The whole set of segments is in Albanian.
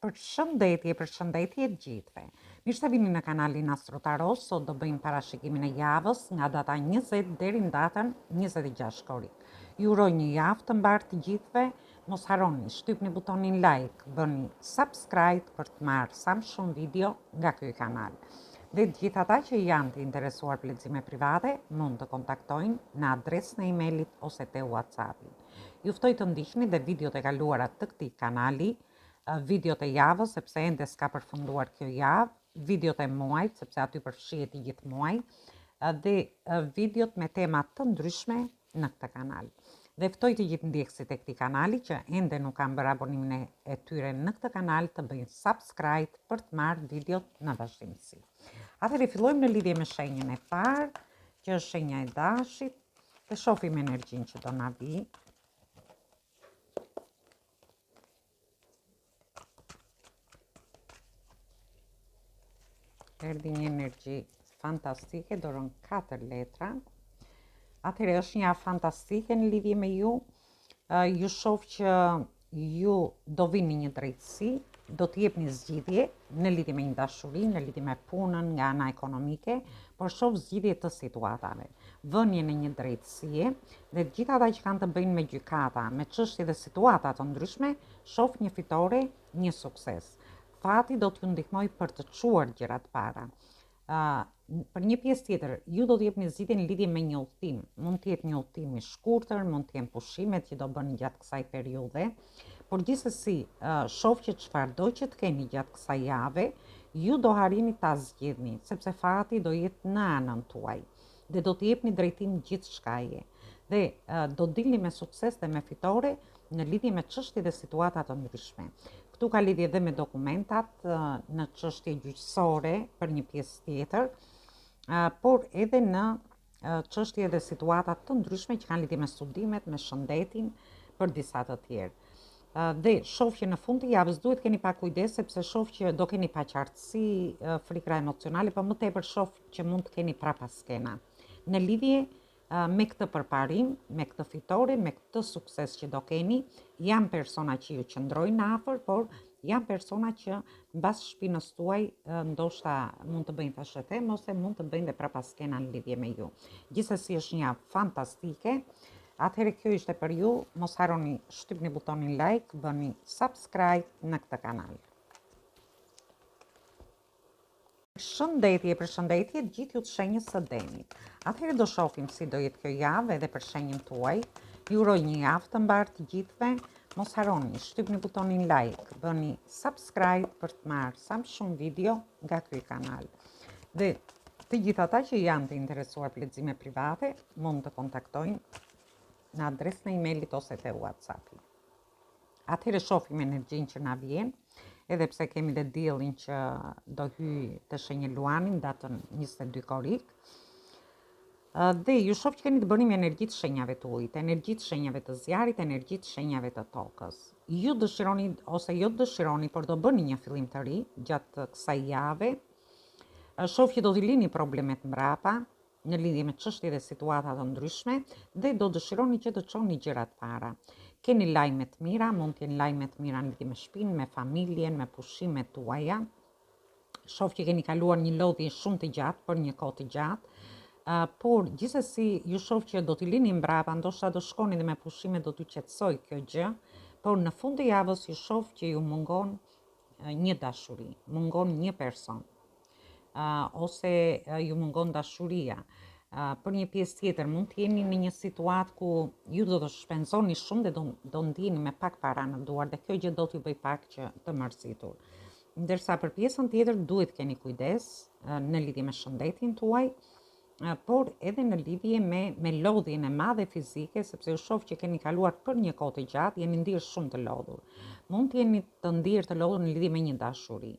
Përshëndetje, përshëndetje të gjithëve. Mirë se vini në kanalin Astro Tarot. Sot do bëjmë parashikimin e javës nga data 20 deri në datën 26 korrik. Ju uroj një javë të mbarë të gjithëve. Mos harroni, shtypni butonin like, bëni subscribe për të marrë sa më shumë video nga ky kanal. Dhe të gjithë ata që janë të interesuar për lexime private, mund të kontaktojnë në adresën e emailit ose te WhatsAppi. Ju ftoj të ndiqni dhe videot e kaluara të këtij kanali, videot e javës, sepse ende s'ka përfunduar kjo javë, videot e muajit, sepse aty përfshihet i gjithë muaji, dhe videot me tema të ndryshme në këtë kanal. Dhe ftoj të gjithë ndjekësit e këtij kanali që ende nuk kanë bërë abonimin e tyre në këtë kanal të bëjnë subscribe për të marrë videot në vazhdimësi. Atëherë fillojmë në lidhje me shenjën e parë, që është shenja e dashit, dhe shohim energjinë që do na vijë. Erdhi një energji fantastike, dorën 4 letra. Atëherë është një fantastike në lidhje me ju. Ju shoh që ju do vini një drejtësi, do të jepni zgjidhje në lidhje me një dashuri, në lidhje me punën nga ana ekonomike, por shoh zgjidhje të situatave, vënien e një drejtësie dhe të gjitha ata që kanë të bëjnë me gjykata, me çështje dhe situata të ndryshme, shoh një fitore, një sukses. Fati do t'ju ndihmojë për të çuar gjërat para. Uh, për një pjesë tjetër, ju do të jepni zgjidhje në lidhje me një udhëtim. Mund të jetë një udhëtim i shkurtër, mund të jenë pushimet që do bëni gjatë kësaj periudhe, por gjithsesi, uh, shoh që çfarëdo që të keni gjatë kësaj jave, ju do arrini ta zgjidhni, sepse fati do jetë në anën tuaj dhe do të jepni drejtim gjithçkaje. Dhe uh, do dilni me sukses dhe me fitore në lidhje me çështje dhe situata të ndryshme. Këtu ka lidhje dhe me dokumentat në çështje gjyqësore për një pjesë tjetër, por edhe në çështje dhe situata të ndryshme që kanë lidhje me studimet, me shëndetin, për disa të tjerë. Dhe shoh që në fund të javës duhet keni pak kujdes sepse shoh që do keni paqartësi, frikra emocionale, po më tepër shoh që mund të keni prapaskena. Në lidhje Me këtë përparim, me këtë fitore, me këtë sukses që do keni, janë persona që ju qëndrojnë afër, por janë persona që mbas shpinës tuaj ndoshta mund të bëjnë thashethem ose mund të bëjnë dhe prapaskena në lidhje me ju. Gjithsesi është një javë fantastike. Atëherë kjo ishte për ju, mos harroni shtypni butonin like, bëni subscribe në këtë kanal. Përshëndetje, përshëndetje të gjithë ju të shenjës së demit. Atëherë do shohim si do jetë kjo javë edhe për shenjën tuaj. Ju uroj një javë të mbarë të gjithëve. Mos harroni, shtypni butonin like, bëni subscribe për të marrë sa më shumë video nga ky kanal. Dhe të gjithë ata që janë të interesuar për lexime private, mund të kontaktojnë në adresën e emailit ose te WhatsAppi. Atëherë shohim energjinë që na vjen, edhe pse kemi dhe diellin që do hyjë te shenja e Luanit në datën 22 korrik. Dhe ju shoh që keni të bëni me energji të shenjave të ujit, energji të shenjave të zjarrit, energji të shenjave të tokës. Ju dëshironi ose jo dëshironi, por do bëni një fillim të ri gjatë kësaj jave. Shoh që do t'i lini problemet mbrapa, në lidhje me çështje dhe situata të ndryshme dhe do dëshironi që të çoni gjërat para. Keni lajme të mira, mund të jenë lajme të mira në lidhje me shtëpinë, me familjen, me pushimet tuaja. Shoh që keni kaluar një lodhje shumë të gjatë për një kohë të gjatë. Uh, por gjithsesi ju shoh që do t'i lini mbrapa, ndoshta do shkoni dhe me pushime do t'ju qetësojë kjo gjë, por në fund të javës ju shoh që ju mungon një dashuri, mungon një person, ose ju mungon dashuria. Për një pjesë tjetër, mund të jeni në një situatë ku ju do të shpenzoni shumë dhe do, do ndiheni me pak para në duar dhe kjo gjë do t'ju bëjë pak që të mërzitur. Ndërsa për pjesën tjetër duhet keni kujdes në lidhje me shëndetin tuaj, por edhe në lidhje me me lodhjen e madhe fizike, sepse ju shoh që keni kaluar për një kohë të gjatë, jeni ndier shumë të lodhur. Mund të jeni të ndier të lodhur në lidhje me një dashuri.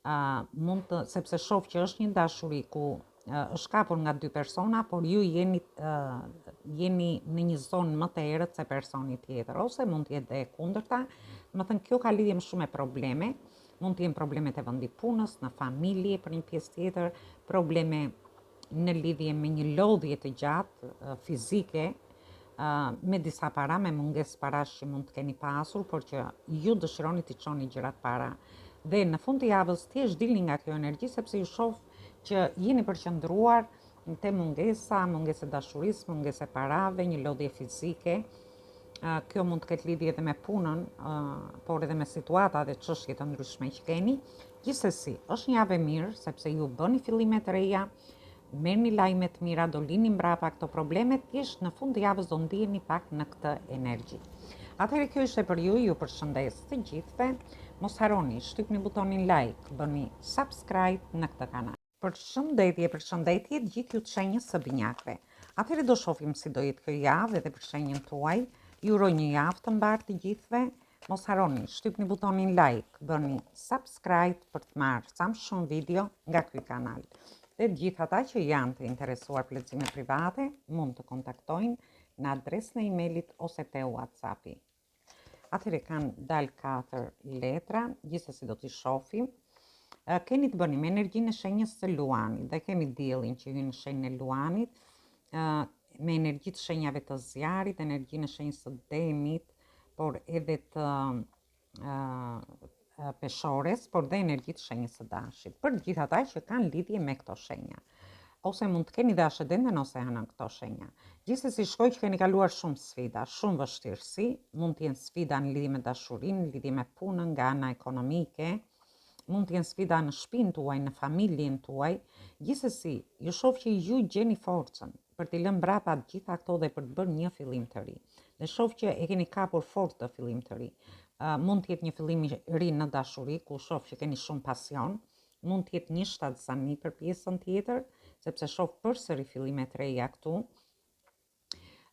Ë uh, mund të sepse shoh që është një dashuri ku uh, është kapur nga dy persona, por ju jeni uh, jeni në një zonë më të errët se personi tjetër ose mund të jetë dhe e kundërta. Domethënë kjo ka lidhje më shumë me probleme, mund të jenë problemet e vendit punës, në familje për një pjesë tjetër, probleme në lidhje me një lodhje të gjatë fizike. me disa para, me mungesë parash që mund të keni pasur, por që ju dëshironi t'i çoni gjërat para. Dhe në fund të javës thjesht dilni nga kjo energji sepse ju shoh që jeni përqendruar te mungesa, mungesë e dashurisë, mungesë e parave, një lodhje fizike. Kjo mund të ketë lidhje edhe me punën, por edhe me situata dhe çështje të ndryshme që keni. Gjithsesi, është një javë e mirë sepse ju bëni fillime të reja, merrni lajme të mira, do lini mbrapa këto probleme, thjesht në fund të javës do ndiheni pak në këtë energji. Atëherë kjo ishte për ju, ju përshëndes të gjithëve. Mos harroni, shtypni butonin like, bëni subscribe në këtë kanal. Përshëndetje, përshëndetje të gjithë ju të shenjës së binjakëve. Atëherë do shohim si do jetë kjo javë edhe për shenjën tuaj. Ju uroj një javë të mbarë të gjithëve. Mos harroni, shtypni butonin like, bëni subscribe për të marrë sa më shumë video nga ky kanal. Dhe të gjithë ata që janë të interesuar për lexime private, mund të kontaktojnë në adresën e emailit ose te WhatsAppi. Atëherë kanë dalë 4 letra, gjithsesi do t'i shohim. Keni të bëni me energjinë e shenjës së Luanit dhe kemi diellin që hyn në shenjën e Luanit, me energji të shenjave të zjarrit, energjinë e shenjës së Demit, por edhe të peshores, por dhe energji të shenjës së dashit, për të gjithë ata që kanë lidhje me këto shenja. Ose mund të keni dhe ascendenten ose hënën këto shenja. Gjithsesi shikoj që keni kaluar shumë sfida, shumë vështirësi, mund të jenë sfida në lidhje me dashurinë, në lidhje me punën, nga ana ekonomike, mund të jenë sfida në shtëpinë tuaj, në familjen tuaj. Gjithsesi, ju shoh që ju gjeni forcën për t'i lënë mbrapa të gjitha këto dhe për të bërë një fillim të ri. Dhe shoh që e keni kapur fort këtë fillim të ri. Uh, mund të jetë një fillim i ri në dashuri, ku shoh që keni shumë pasion, mund të jetë një shtatzani për pjesën tjetër, sepse shoh përsëri fillime të reja këtu.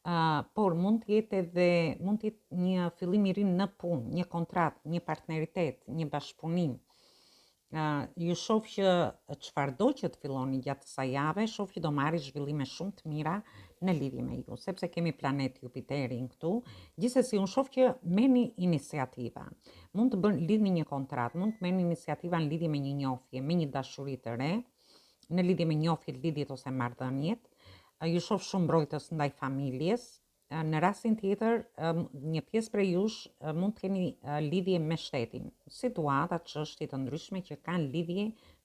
Uh, por mund të jetë edhe mund të jetë një fillim i ri në punë, një kontratë, një partneritet, një bashkëpunim. Uh, ju shoh që çfarëdo që të filloni gjatë kësaj jave, shoh që do marrë zhvillime shumë të mira në lidhje me ju, sepse kemi planet Jupiterin këtu. Gjithsesi unë shoh që merrni iniciativa. Mund të bën lidhni një kontratë, mund të merrni iniciativa në lidhje me një njohje, me një dashuri të re, në lidhje me njohjet, lidhjet ose marrëdhëniet. Ju shoh shumë mbrojtës ndaj familjes, Në rastin tjetër, një pjesë prej jush mund të keni lidhje me shtetin, situata, çështje të ndryshme që kanë lidhje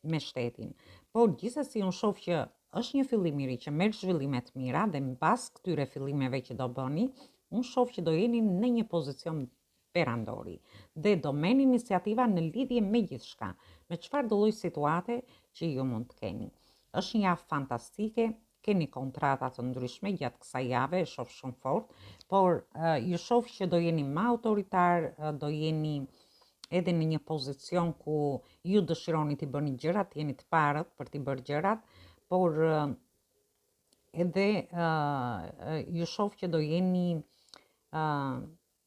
me shtetin. Por gjithsesi unë shoh që është një fillim i ri që merr zhvillime të mira dhe mbas këtyre fillimeve që do bëni, unë shoh që do jeni në një pozicion perandori dhe do merrni iniciativa në lidhje me gjithçka, me çfarëdo lloj situate që ju mund të keni. Është një javë fantastike, keni kontrata të ndryshme gjatë kësaj jave, e shoh shumë fort, por ju shoh që do jeni më autoritar, do jeni edhe në një pozicion ku ju dëshironi t'i bëni gjërat, jeni të parët për t'i bërë gjërat, por edhe ju shoh që do jeni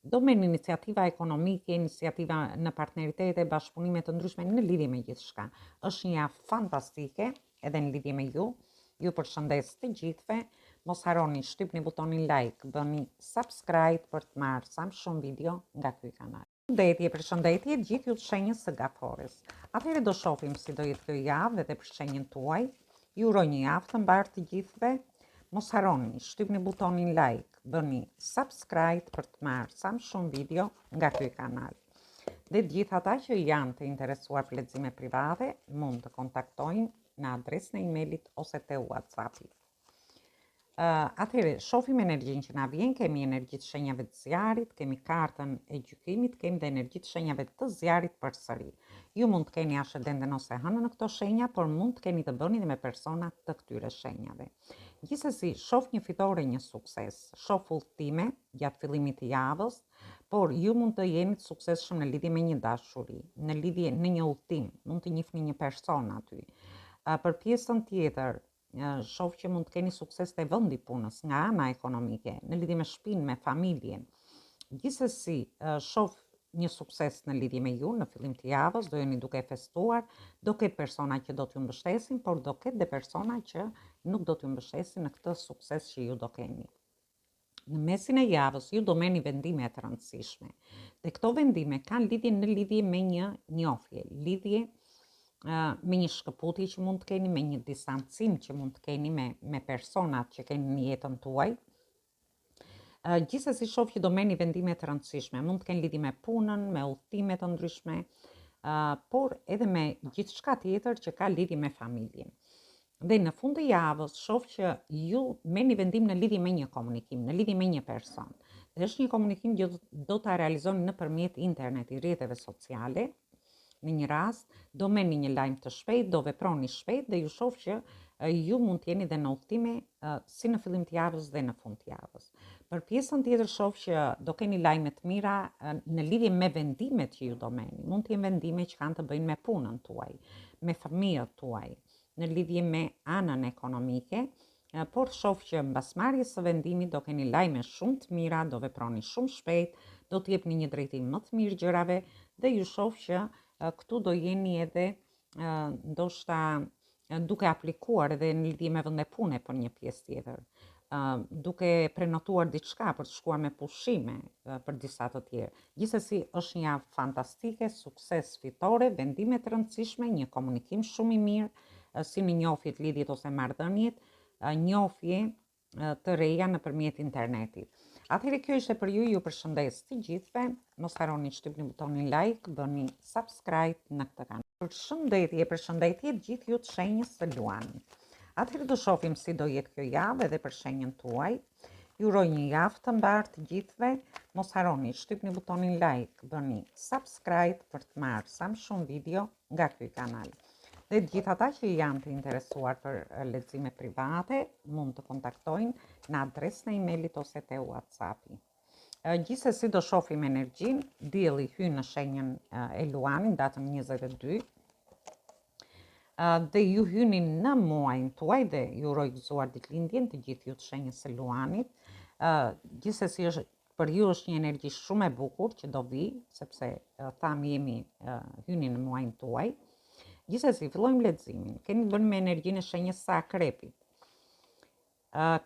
Do merrni iniciativa ekonomike, iniciativa në partneritete, bashkëpunime të ndryshme në lidhje me gjithçka. Është një javë fantastike edhe në lidhje me ju. Ju përshëndes të gjithëve. Mos harroni, shtypni butonin like, bëni subscribe për të marrë sa më shumë video nga ky kanal. Përshëndetje, përshëndetje të gjithë ju të shenjës së gaforës. Atëherë do shohim si do jetë kjo javë edhe për shenjën tuaj. Ju uroj një javë të mbarë të gjithëve. Mos harroni, shtypni butonin like, bëni subscribe për të marrë sa më shumë video nga ky kanal. Dhe të gjithë ata që janë të interesuar për lexime private, mund të kontaktojnë në adresën e emailit ose te WhatsAppi. Uh, atëherë, shohim energjinë që na vjen, kemi energji të shenjave të zjarrit, kemi kartën e gjykimit, kemi dhe energji të shenjave të zjarrit përsëri. Ju mund të keni ascendenten ose hënën në këto shenja, por mund të keni të bëni dhe me persona të këtyre shenjave. Gjithsesi, shoh një fitore, një sukses, shoh udhëtime gjatë fillimit të javës, por ju mund të jeni të suksesshëm në lidhje me një dashuri, në lidhje në një udhëtim, mund të njihni një person aty. Uh, për pjesën tjetër, shoh që mund të keni sukses te vendi i punës nga ana ekonomike, në lidhje me shtëpinë, me familjen. Gjithsesi, shoh një sukses në lidhje me ju në fillim të javës, do jeni duke festuar, do ketë persona që do t'ju mbështesin, por do ketë dhe persona që nuk do t'ju mbështesin në këtë sukses që ju do keni. Në mesin e javës ju do merrni vendime të rëndësishme. Dhe këto vendime kanë lidhje në lidhje me një njohje, lidhje me një shkëputje që mund të keni, me një distancim që mund të keni me, me personat që keni në jetën tuaj. Gjithsesi shoh që do merrni vendime të rëndësishme, mund të kenë lidhje me punën, me udhëtime të ndryshme, por edhe me gjithçka tjetër që ka lidhje me familjen. Dhe në fund të javës shoh që ju merrni vendim në lidhje me një komunikim, në lidhje me një person. Dhe është një komunikim që do ta realizoni nëpërmjet internetit, rrjeteve sociale. Në një rast do merrni një lajm të shpejtë, do veproni shpejt dhe ju shoh që ju mund të jeni dhe në udhëtime si në fillim të javës dhe në fund të javës. Për pjesën tjetër shoh që do keni lajme të mira në lidhje me vendimet që ju do merrni. Mund të jenë vendime që kanë të bëjnë me punën tuaj, me fëmijët tuaj, në lidhje me anën ekonomike, por shoh që mbas marrjes së vendimit do keni lajme shumë të mira, do veproni shumë shpejt, do të jepni një drejtim më të mirë gjërave dhe ju shoh që këtu do jeni edhe ndoshta duke aplikuar edhe në lidhje me vende pune për një pjesë tjetër, duke prenotuar diçka për të shkuar me pushime për disa të tjerë. Gjithsesi është një javë fantastike, sukses, fitore, vendime të rëndësishme, një komunikim shumë i mirë, si në njohjet, lidhjet ose marrëdhëniet, njohje të reja nëpërmjet internetit. Atëherë kjo ishte për ju, ju përshëndes të gjithëve. Mos harroni të shtypni butonin like, bëni subscribe në këtë kanal. Përshëndetje, përshëndetje të gjithë ju të shenjës së Luanit. Atëherë do shohim si do jetë kjo javë edhe për shenjën tuaj. Ju uroj një javë të mbarë të gjithëve. Mos harroni, shtypni butonin like, bëni subscribe për të marrë sa më shumë video nga ky kanal. Dhe të gjithë ata që janë të interesuar për lexime private, mund të kontaktojnë në adresën e emailit ose te WhatsAppi. Gjithsesi do shohim energjinë, dielli hyn në shenjën e Luanit datën 22. Dhe ju hyni në muajin tuaj dhe ju uroj gëzuar ditëlindjen të gjithë ju të shenjës së Luanit. Gjithsesi është për ju është një energji shumë e bukur që do vi, sepse thamë jemi hyni në muajin tuaj. Gjithsesi fillojmë leximin. Keni të bëni me energjinë e shenjës së Akrepit.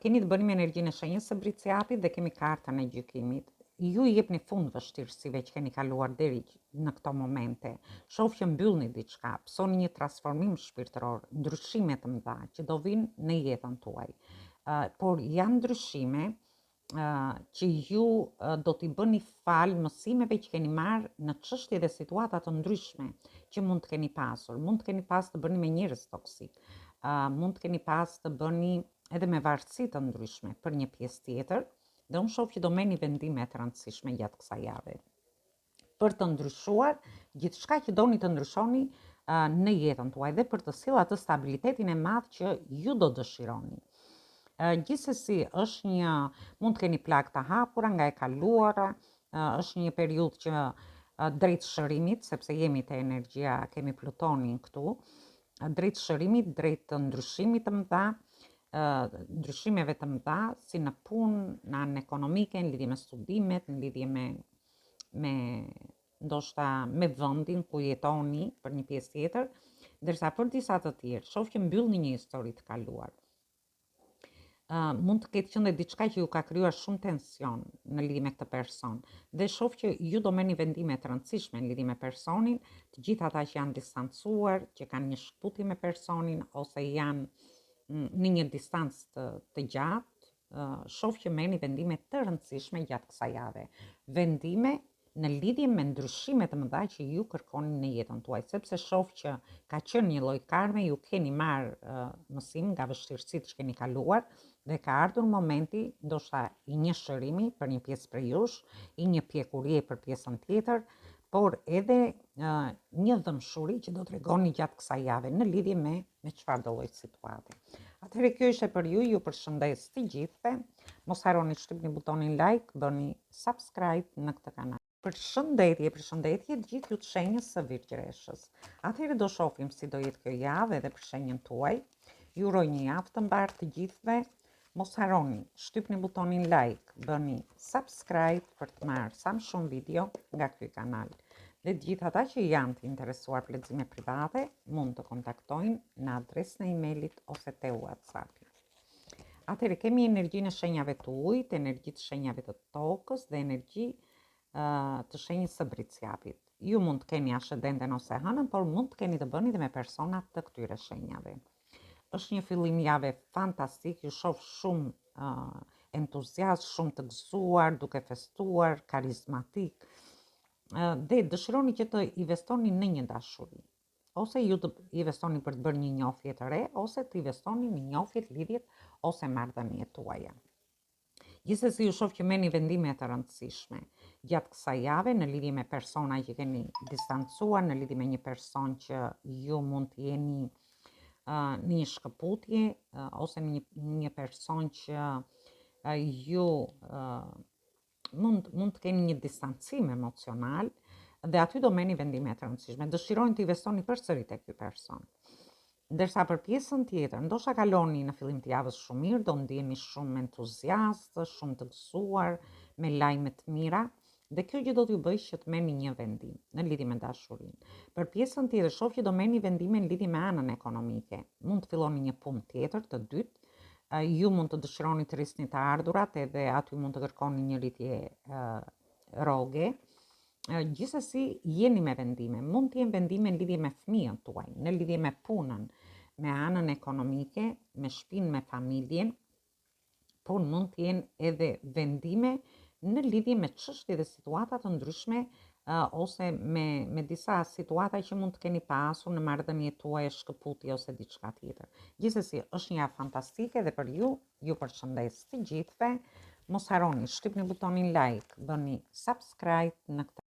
Keni të bëni me energjinë e shenjës së Bricjapit dhe kemi kartën e gjykimit. Ju i jepni fund vështirësive që keni kaluar deri në këto momente. Shoh që mbyllni diçka, pësoni një transformim shpirtëror, ndryshime të mëdha që do vinë në jetën tuaj. Por janë ndryshime që ju do t'i bëni falë mësimeve që keni marrë në çështje dhe situata të ndryshme që mund të keni pasur. Mund të keni pas të bëni me njerëz toksik. Mund të keni pas të bëni edhe me varësi të ndryshme për një pjesë tjetër, dhe unë shoh që do merrni vendime të rëndësishme gjatë kësaj jave. për të ndryshuar gjithçka që doni të ndryshoni në jetën tuaj dhe për të sjellë atë stabilitetin e madh që ju do dëshironi. Gjithsesi është një mund të keni plagë të hapura nga e kaluara, është një periudhë që drejt shërimit, sepse jemi te energjia, kemi Plutonin këtu, drejt shërimit, drejt ndryshimit të mëdha, ndryshimeve të mëdha, si në punë, në anën ekonomike, në lidhje me studimet, në lidhje me me ndoshta me vendin ku jetoni për një pjesë tjetër, ndërsa për disa të tjerë, shoh që mbyllni një histori të kaluar. Uh, mund të ketë qenë dhe diçka që ju ka krijuar shumë tension në lidhje me këtë person. Dhe shoh që ju do merrni vendime të rëndësishme në lidhje me personin, të gjithë ata që janë distancuar, që kanë një shkëputje me personin ose janë mm, në një distancë të, të gjatë, shoh që merrni vendime të rëndësishme gjatë kësaj jave. Vendime në lidhje me ndryshime të mëdha që ju kërkoni në jetën tuaj, sepse shoh që ka qenë një lloj karme, ju keni marrë uh, mësim nga vështirësitë që keni kaluar dhe ka ardhur momenti ndoshta i një shërimi për një pjesë prej jush, i një pjekurie për pjesën tjetër, por edhe uh, një dhembshuri që do tregoni gjatë kësaj jave në lidhje me me çfarëdo lloj situate. Atëherë kjo ishte për ju, ju përshëndes të gjithëve. Mos harroni të shtypni butonin like, bëni subscribe në këtë kanal. Përshëndetje, përshëndetje të gjithë ju të shenjës së Virgjëreshës. Atëherë do shohim si do jetë kjo javë edhe për shenjën tuaj. Ju uroj një javë të mbarë të gjithëve. Mos harroni, shtypni butonin like, bëni subscribe për të marrë sa më shumë video nga ky kanal. Dhe të gjithë ata që janë të interesuar për lexime private, mund të kontaktojnë në adresën e emailit ose te WhatsAppi. Atëherë kemi energjinë e shenjave të ujit, energji të shenjave të tokës dhe energji uh, të shenjës së bricjapit. Ju mund të keni ascendenten ose hënën, por mund të keni të bëni dhe me persona të këtyre shenjave. Është një fillim jave fantastik, ju shoh shumë uh, entuziast, shumë të gëzuar, duke festuar, karizmatik dhe dëshironi që të investoni në një dashuri. Ose ju të investoni për të bërë një njohje të re, ose të investoni në njohjet, lidhjet ose marrëdhëniet tuaja. Gjithsesi ju shoh që merrni vendime të rëndësishme gjatë kësaj jave në lidhje me persona që keni distancuar, në lidhje me një person që ju mund të jeni uh, në një shkëputje uh, ose në një, një person që uh, ju uh, mund mund të keni një distancim emocional dhe aty do merrni vendime të rëndësishme. Dëshironi të investoni përsëri te ky person. Ndërsa për pjesën tjetër, ndoshta kaloni në fillim të javës shumë mirë, do ndiheni shumë entuziast, shumë të gëzuar, me lajme të mira, dhe kjo gjë do t'ju bëjë që të merrni një vendim në lidhje me dashurinë. Për pjesën tjetër, shoh që do merrni vendime në lidhje me anën ekonomike. Mund të filloni një punë tjetër, të dytë, ju mund të dëshironi të rrisni të ardhurat edhe aty mund të kërkoni një rritje rroge. Gjithsesi jeni me vendime, mund të jenë vendime në lidhje me fëmijën tuaj, në lidhje me punën, me anën ekonomike, me shpinë, me familjen, por mund të jenë edhe vendime në lidhje me çështje dhe situata të ndryshme ose me me disa situata që mund të keni pasur në marrëdhëniet tuaja shkëputje ose diçka tjetër. Gjithsesi, është një javë fantastike dhe për ju, ju përshëndes të gjithëve. Mos harroni, shtypni butonin like, bëni subscribe në këtë.